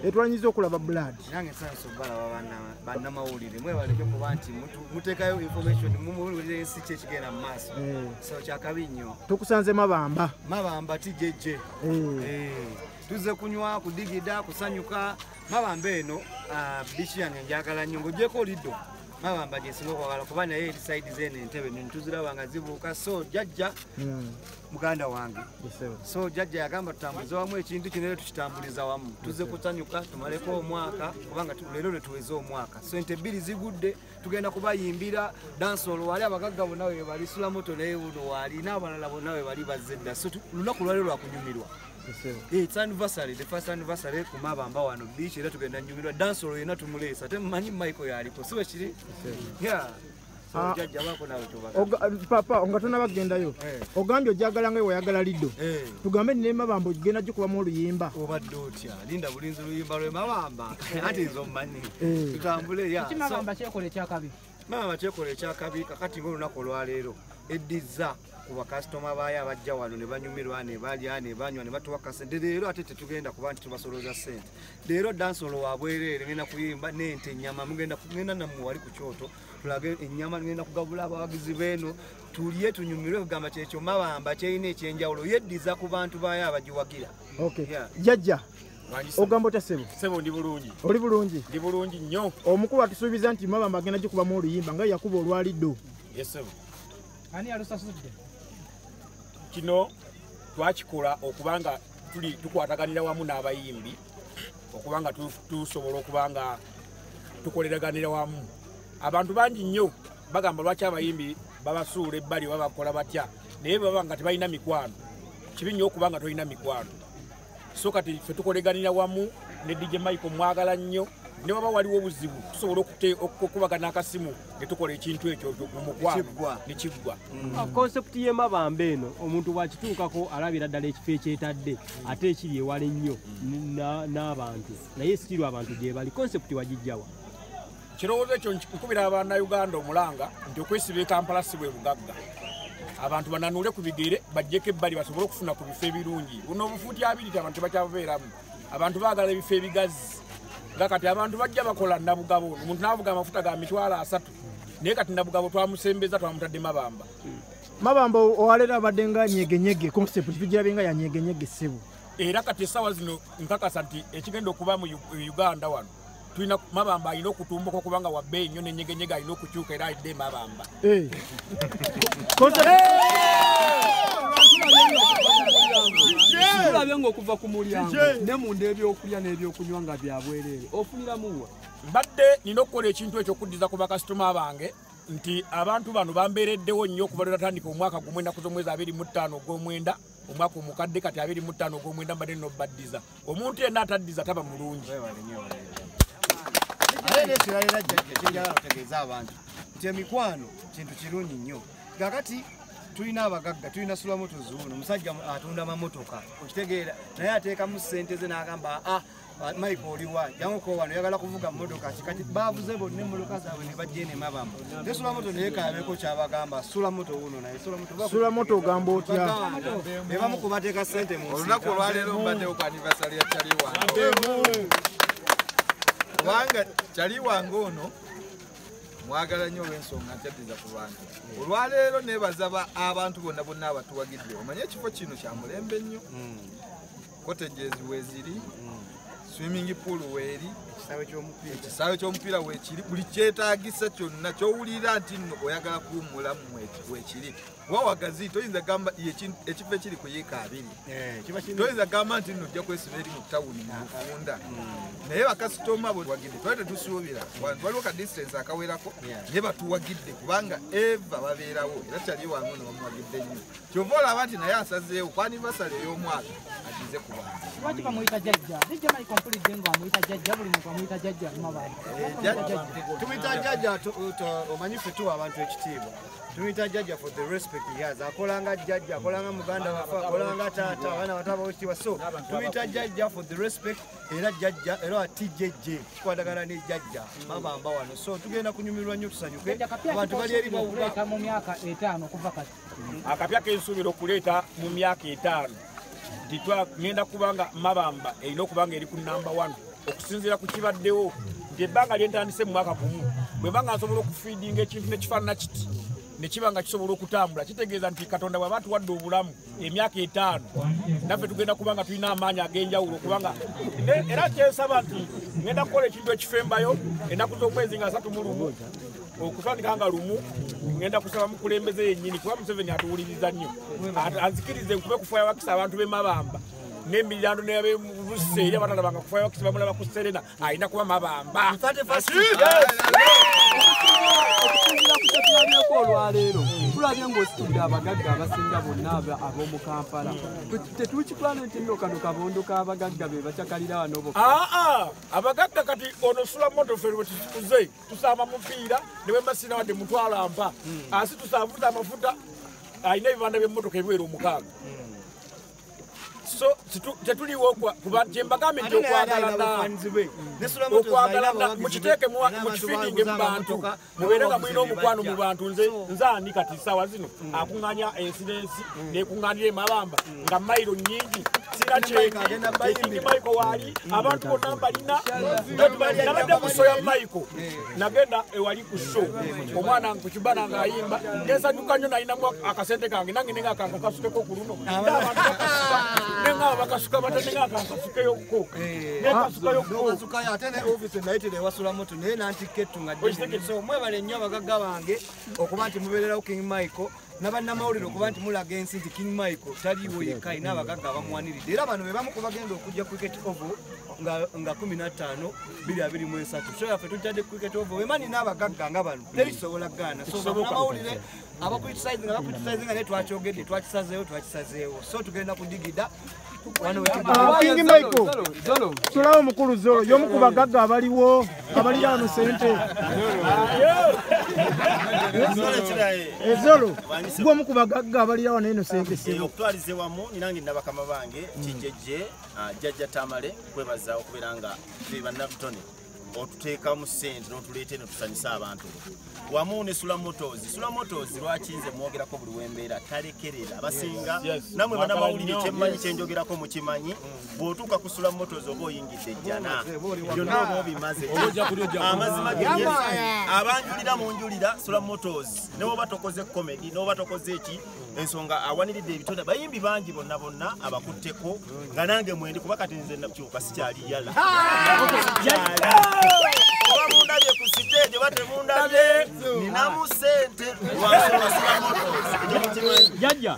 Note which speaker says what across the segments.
Speaker 1: Etwanyiza okulaba blood.
Speaker 2: Nange nsanyuse okubalaba bannamawulire. Mwebaleke kuba nti muteekayo information mumuwulire ensi ki ekigenda mu maaso. So kyakabi nnyo.
Speaker 1: Tukusanze Mabamba.
Speaker 2: Mabamba TJJ. Tuzze kunywa, kudigida, kusanyuka. Mabamba eno beach yange njagala nnyo ng'oggyeko Lido. Mabamba gye nsinga okwagala kuba naye eri side z'eno entebe nnyonyi tuziraba nga zibuuka. So jjajja muganda wange. So jjajja yagamba tutambulize wamu ekintu kino era tukitambuliza wamu. Tuzze kusanyuka tumaleko omwaka kubanga leero lwe tuweze omwaka. So ente bbiri zigudde tugenda kubayimbira dancehall wali abagagga bonna we bali Sulamoto naye buno wali n'abalala bonna we bali bazze dda. So lunaku lwaleero lwa kunyumirwa. It's anniversary, the first anniversary ku Mabamba wano beach era tugenda nyumirwa dancehall yenna tumuleesa ate mmanyi Michael yaliko si bwe kiri? Yeah. So jjajja baako naawe ky'obagamba.
Speaker 1: Papa nga tonnabagendayo ogambye ojagala nga weyagala Lido. Tugambe ne Mabamba ogenda gikubamu oluyimba.
Speaker 2: Obadde otya? Linda bulinzi oluyimba lwe Mabamba anti nze ommanyi. Tutambule ya.
Speaker 3: Ki Mabamba kyekola ekyakabi?
Speaker 2: Mabamba kyekola ekyakabi kakati ng'olunaku olwaleero eddizza ku bakasitoma baayo abajja wano ne banyumirwa ne balya ne banywa ne batuwa kasente. Leero ate tetugenda kuba nti tubasolooza ssente. Leero dancehall wa bwereere ngenda kuyimba n'ente ennyama mugenda kugenda nammwe wali ku kyoto tulage ennyama ngenda kugabula abawagizi b'eno tulye tunyumirwe kugamba kyekyo Mabamba kyerina ekyenjawulo yeddiza ku bantu baayo abagiwagira.
Speaker 1: Okay. Jjajja ogamba otya ssebo?
Speaker 4: Ssebo ndi bulungi.
Speaker 1: Oli bulungi?
Speaker 4: Ndi bulungi nnyo.
Speaker 1: Omukulu atusuubiza nti Mabamba agenda gikubamu oluyimba nga yakuba olwa Lido.
Speaker 4: Yes ssebo.
Speaker 3: Ani yalusasudde?
Speaker 4: Kino twakikola okubanga tuli tukwataganira wamu n'abayimbi okubanga tusobola okubanga tukoleraganira wamu. Abantu bangi nnyo bagamba lwaki abayimbi babasuula ebbali oba bakola batya naye baba nga tebalina mikwano. Kibi nnyo okubanga tolina mikwano. So kati ffe tukoleganira wamu ne DJ Michael mwagala nnyo ne waba waliwo obuzibu tusobola okukubagana akasimu ne tukola ekintu ekyo mu mukwano ne kiggwa.
Speaker 5: Concept y'e Mabamba eno omuntu bw'akituukako alabira ddala ekifo ekyetadde ate ekiri ewala ennyo n'abantu naye sikirwa abantu gye bali. Concept wagijjawa?
Speaker 4: Kirowoozo ekyo nkubira Abannayuganda omulanga nti okwesiba e Kampala si bwe bugagga. Abantu bananule ku bigere baggyeko ebbali basobole okufuna ku bifo ebirungi. Buno obufuuti abiri abantu tebakyabubeeramu. Abantu baagala ebifo ebigazi. Nga kati abantu bajja bakola Nabugabo ono omuntu n'avuga amafuta ga 30,000 naye kati Nabugabo twamusembeza twamutadde Mabamba.
Speaker 1: Mabamba owaleero abadde nga nyegenyege concept tugirabe nga ya nyegenyege ssebo.
Speaker 4: Era kati essaawa zino nkakasa nti ekigenda okuba mu Uganda wano tulina Mabamba alina okutumbuka okubanga wa bbeeyi nnyo ne nyegenyege alina okukyuka era ayidde Mabamba.
Speaker 5: Tulabye ng'okuva ku mulyango ne munda ebyokulya n'ebyokunywa nga bya bwereere ofuniramu wa?
Speaker 4: Mbadde nina okukola ekintu ekyo okuddiza ku bakasitoma bange nti abantu bano bambeereddewo nnyo okuva lwe natandika omwaka gumu ennaku z'omwezi 25 ogw'omwenda omwaka omukadde kati 25 ogw'omwenda mbadde nina obbaddiza. Omuntu yenna ataddiza taba mulungi.
Speaker 2: Ate n'ekirala era jjajja kye njagala okutegeeza abantu nti emikwano kintu kirungi nnyo. Kaakati tulina abagagga, tulina Sulamoto zuuno, omusajja atunda mamotoka okitegeera naye ateekamu ssente ze n'agamba Michael oliwa janguko wano oyagala kuvuga mmotoka ki? Kati baavuze bonna emmotoka zaabwe ne bajja eno e Mabamba. Ne Sulamoto naye kaabeko kyabagamba Sulamoto wuno naye Sulamoto
Speaker 1: Sulamoto ogamba otya?
Speaker 2: Be bamu ku bateeka ssente mu nsi.
Speaker 6: Olunaku olwaleero mbaddewo ku anniversary ya Kyali wange. Kubanga Kyali wange ono mwagala nnyo olw'ensonga nti addiza ku bantu. Olwaleero neebaza abantu bonna bonna abatuwagidde. Omanye ekifo kino kya mulembe nnyo. Cottages weeziri, swimming pool weeri, ekisaawe ky'omupiira weekiri, buli kyetaagisa kyonna ky'owulira nti nno oyagala kuwummulamu weekiri. Kuba wagazi toyinza gamba ekifo ekiri ku yiika 2. Toyinza gamba nti nno ojja kwesiba eri mu tawuni mu bufunda. Naye bakasitoma bo wagidde twali tetusuubira waliwo ka distance akawerako naye batuwagidde kubanga eva babeerawo era Kyali wange ono bamuwagidde nnyo. Kyova olaba nti naye asazeewo ku anniversary ey'omwaka agize ku bantu.
Speaker 3: Lwaki bamuyita jjajja? DJ Michael mpulidde nga amuyita jjajja buli muntu amuyita jjajja Mabamba.
Speaker 2: Tumuyita jjajja omanyi ffe tuwa abantu ekitiibwa. Tumuyita jjajja for the respect he has. Akolanga jjajja, akolanga muganda waffe, akolanga taata, abaana bato abawa ekitiibwa. So tumuyita jjajja for the respect era jjajja era TJJ kikwatagana ne jjajja Mabamba wano. So tugenda kunyumirwa nnyo tusanyuke. Abantu bali eri bawuka
Speaker 3: mu myaka 5 okuva kati.
Speaker 4: Akapya k'ensuubira okuleeta mu myaka 5 nti ngenda kubanga Mabamba erina okubanga eri ku namba 1 okusinziira ku kibaddewo nti ebbanga lyentandise mu mwaka gumu bwe banga nsobola okufiidinga ekintu nekifaanana kiti nekiba nga kisobola okutambula kitegeeza nti Katonda bw'aba atuwadde obulamu emyaka 5 naffe tugenda kubanga tulina amaanyi ag'enjawulo kubanga era kyensaba nti ngenda kukola ekintu ekifembayo ennaku z'omwezi nga 31 okutandika nga lumu ngenda kusaba mukulembeze yennyini kuba Museveni atuwuliriza nnyo anzikirize nkube kufuya wakisa abantu b'e Mabamba n'emiryango n'ab'e eri abatalabanga kufuya wakisa bamulaba ku Serena alina kuba Mabamba.
Speaker 7: Okusinziira ku kyetulabyeko olwaleero tulabye ng'ositudde abagagga abasinga bonna ab'omu Kampala. Tetukitwala nti nno kano kabondo k'abagagga be bacakalira wano bokka.
Speaker 4: Aa, abagagga kati ono Sula Moto ffe bwe tukuze tusamba mupiira ne bwe mba sirina wadde mutwalo ampa asi tusavuta amafuta alina ebibanda by'emmotoka ebiwera 6. So tetuliwo kuba kyembagambe nti okwagalana mukiteeke mukifiidinge mu bantu mubeere nga mulina omukwano mu bantu. Nze ani kati ssaawa zino akuŋŋaanya ensi n'ensi nekuŋŋaanira e Mabamba nga mayiro nnyingi sira kyendi Michael waali abantu bonna mbalina. Nabadde ku show ya Michael nagenda ewali ku show omwana nkukibana ng'ayimba nensanyuka nnyo nalinamu akasente kange nange nenga kankakasukeko ku luno abantu bakasuka nenga bakasuka bata nenga kankasukeyokko
Speaker 2: nekasukayo ate ne office nayitire ewasula moto naye nantikka ettunga. So mwebale nnyo abagagga bange okuba nti mubeererawo King Michael n'abannamawulire okuba nti mulaga ensi nti King Michael taliiwo yekka alina abagagga abamuwaniridde era bano be bamu ku bagenda okujja Cricket Oval nga 15 2023. So yaffe tutadde Cricket Oval wemani n'abagagga nga bano terisobola kugaana. So bannamawulire abacriticise nga naye twakyogedde twakisazeewo so tugenda kudigida.
Speaker 1: King Michael sulawo omukulu Zolo y'omu ku bagagga abaliwo abalira wano ssente. Zolo gwe omu ku bagagga abalira wano eno ssente ssebo.
Speaker 8: Okutwalize wamu ninange nabakama bange kijejje jjajja Tamale kwebaza okubeera nga ffe bannabitone otuteekamu ssente n'otuleeta eno tusanyusa abantu wamu ne Sula Motors. Sula Motors lwaki nze mwogerako buli wembeera talekerera abasinga namwe bannamawulire kyemmanyi kyenjogerako mukimanyi bw'otuuka ku Sula Motors oba oyingidde ejjana byonna oba obimaze amazima gennyini abanjulira munjulira Sula Motors ne bw'oba tokoze comedy n'oba tokoze eki ensonga awaniridde ebitone bayimbi bangi bonna bonna abakutteko nga nange mwendi kuba kati nze nakyuka sikyali yala oba mundabye ku siteegi oba temundabye ninamu ssente lwansonga Sula Motors ekyo mukimanyi.
Speaker 5: Jjajja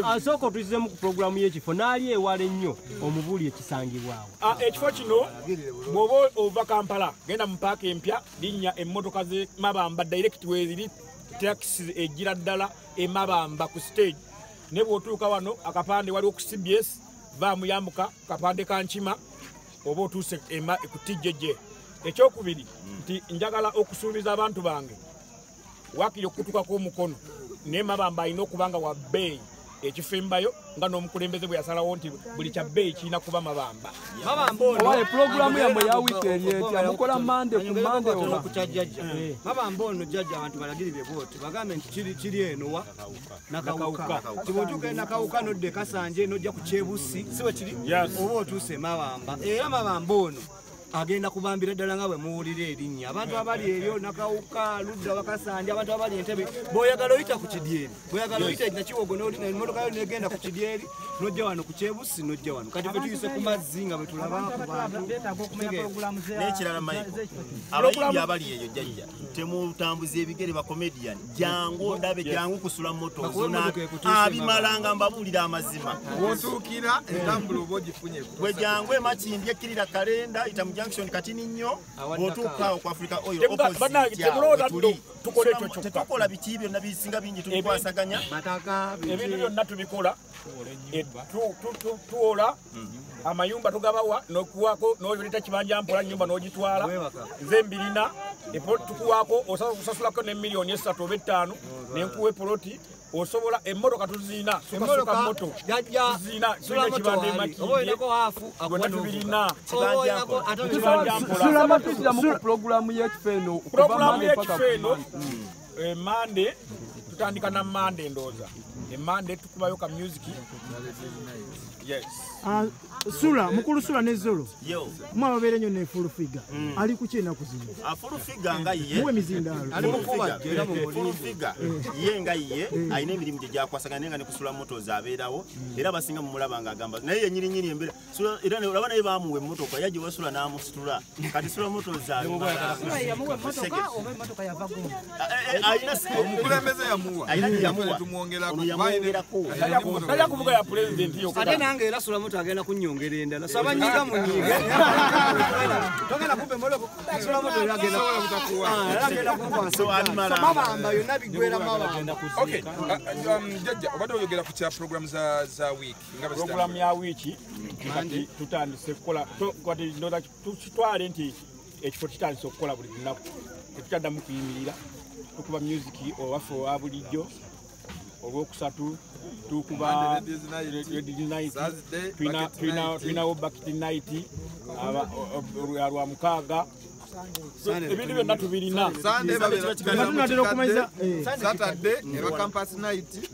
Speaker 5: asooka otuyisizemu ku pulogulaamu y'ekifo n'ali ewala ennyo omubuuli ekisangibwawo.
Speaker 4: Ekifo kino bw'oba ova Kampala genda mu paaka empya linnya emmotoka z'e Mabamba direct weeziri takisi ejjira ddala e Mabamba ku stage ne bw'otuuka wano akapande waliwo ku CBS vaamuyambuka kapande ka Nkima oba otuuse ku TJJ. Ekyokubiri nti njagala okusuubiza abantu bange waakiri okutuukako omukono naye Mabamba alina okuba nga wa bbeeyi ekifembayo nga n'omukulembeze bwe yasalawo nti buli kya bbeeyi kirina kuba Mabamba.
Speaker 7: Owaye pulogulaamu yammwe ya wiiki eri etya mukola Mande ku Mande oba?
Speaker 2: Mabamba ono jjajja abantu balagirire bwoti bagambe nti kiri eno wa Nakawuka nti bw'otuuka e Nakawuka n'odda e Kasanje n'ojja ku Kyebusi si bwe kiri oba otuuse Mabamba era Mabamba ono agenda kubambira ddala nga bwe muwulira erinnya abantu abali eyo Nakawuka ludda Wakasanje abantu abali Entebbe bw'oyagala oyita ku Kidyeri bw'oyagala oyita Nakiwogo n'emmotoka yo n'egenda ku Kidyeri n'ojja wano ku Kyebusi n'ojja wano kati ffe tuyise ku mazzi nga bwe tulaba ku bantu.
Speaker 8: N'ekirala Michael abayimbi abali eyo jjajja temutambuza ebigere ba comedian jangu ondabe jangu ku Sula Motors abimalanga mbabuulira amazima
Speaker 6: w'otuukira entambula oba ogifunye
Speaker 8: bwe jangu e Makindye ekkirira kalenda ita mu junction katini nnyo bw'otuuka awo ku Africa Oil opposite tetukola biki byonna bisinga bingi tubikwasaganya
Speaker 4: ebintu byonna tubikola tuwola amayumba tugabawa n'okuwaako n'oleeta kibanja mpola nnyumba n'ogitwala nze mbirina tukuwaako osasulako ne miliyoni 3 oba 5 nenkuwa epoloti osobola emmotoka tuziina sukasuka moto tuziina tulina ekibanda e Makindye byonna tubirina.
Speaker 7: Pulogulaamu y'ekifo eno
Speaker 4: pulogulaamu y'ekifo eno Mande tutandika na Mande ndowooza Emande tukubayo ka music.
Speaker 1: Sula, mukulu Sula ne Zolo. Mwababeere nnyo ne Full Figure. Ali ku ki ennaku zino?
Speaker 8: Full Figure nga ye.
Speaker 1: Muwe mizindaalo.
Speaker 8: Ali mukuba Full Figure ye nga ye alina emirimu gye gyakwasaganya naye nga ne ku Sula Motors abeerawo era abasinga mumulaba ng'agamba naye ye nnyini nnyini embeera Sula era olaba naye baamuwa emmotoka yajja ewa Sula n'amusitula kati Sula Motors
Speaker 3: yamuwa emmotoka oba emmotoka yava gumu?
Speaker 8: Alina
Speaker 6: omukulembeze yamuwa.
Speaker 8: Alina gye yamuwa.
Speaker 6: Tumwongerako.
Speaker 4: Tajja kuvuga ya pulezidenti yokka.
Speaker 2: Ate nange era Sula Motors agenda kunnyongera endala. So abanyiga munyiige. Togenda kumpa emmotoka. Sula Motors agenda agenda kumpa.
Speaker 8: So alimala.
Speaker 2: Mabamba yonna bigwera Mabamba.
Speaker 6: Okay. Jjajja obadde oyogera ku kya program za week.
Speaker 4: Program ya wiiki kati tutandise kukola kati ndowooza tukitwale nti ekifo kitandise okukola buli lunaku. Tetukyaddamu kuyimirira. Tukuba music owaffe owa bulijjo. Olwokusatu tukuba Ladies Night, tulinawo Bucket Night lwa mukaaga. Ebintu byonna tubirina.
Speaker 6: Saturday eba Campus Night.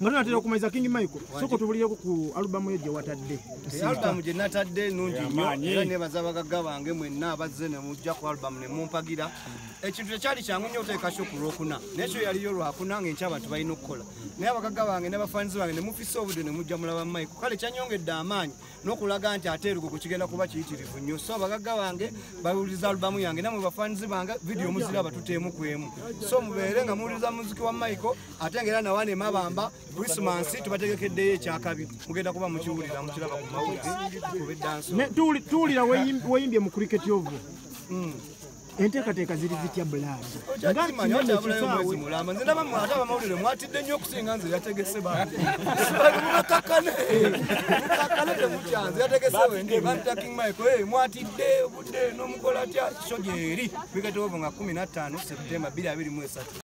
Speaker 1: Nga tunatera okumaliza King Michael, sooka tubulireko ku alubamu yo gye watadde.
Speaker 2: Alubamu gye natadde nnungi nnyo era neebaza abagagga bange mwenna abazze ne mujja ku alubamu ne mumpagira. Ekintu tekyali kyangu nnyo oteeka kyo ku Lwokuna naye kyo yaliyo Lwakuna ng'enkya abantu balina okukola. Naye abagagga bange n'abafaanizi bange ne mufissa obudde ne mujja mulaba Michael. Kale kyanyongedde amaanyi n'okulaga nti ate erugogo kigenda kuba kiyitirivu nnyo. So abagagga bange bawuliriza alubamu yange namwe bafaanizi bange vidiyo muziraba tuteemu ku emu. So mubeere nga muwuliriza muziki wa Michael ate ng'era nawane Mabamba Christmas tubategekeddeyo ekyakabi mugenda kuba mukiwulira mukiraba ku mawulire tukube dance.
Speaker 1: Tuwulira weeyimbye mu cricket oval. Enteekateeka ziri zitya Blood?
Speaker 2: Mwezi mulamba nze ndaba ate abamawulire mwatidde nnyo okusinga nze yategese bange. Mukakane mukakane temukyanze yategese wendi banta King Michael mwatidde obudde n'omukola atya kyo gyeri cricket oval nga 15 September 2023.